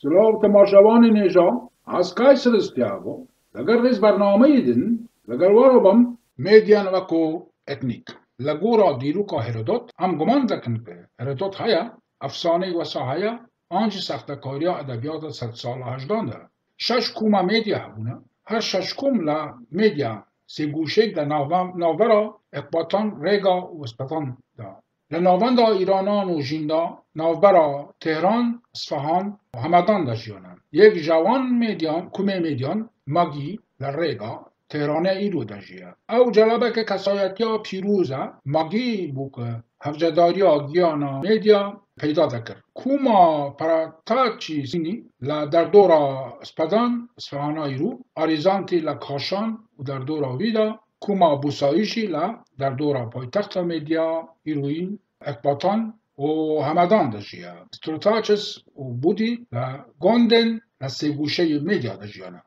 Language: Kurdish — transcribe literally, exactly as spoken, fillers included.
Silav temaşevanên hêja, ez Kayseriz Tiago, leger rêz bernameyê din, leger we re bim. Medyan weko etnîk. Li gora dîroka Herodot, em guman dikin ku Herodot heye, efsaneyê wesa heye, an jî sextekariya edebiyata sedsala hejdan de. Şeş koma medya hebûne. Her şeş kom li medya sêgoşeyek de navbe-, navbera Ekbatan, Rêga û Ispahan de. Li navenda Îranan û Jîn de navbera Tehran, Isfahan û Hemedan de jiyane. Yek ji wan medyan, komê medyan, Magî li Rêga, Tehranê îro de jiye. Ew celebeke kesayetiya pîroz e. Magî bû ku hevcedariya giyana medya peyda dikir. Koma Parataçî Sînî li derdora Spadan, Sfehana îro, Arîzantî li Kaşan û derdora wî de, koma Bûsayî jî li derdora paytexta medya îroyîn Ekbatan û Hemedan de jiye. Strataçis û Budî li Gondên li sêgoşeyê medya de jiyane.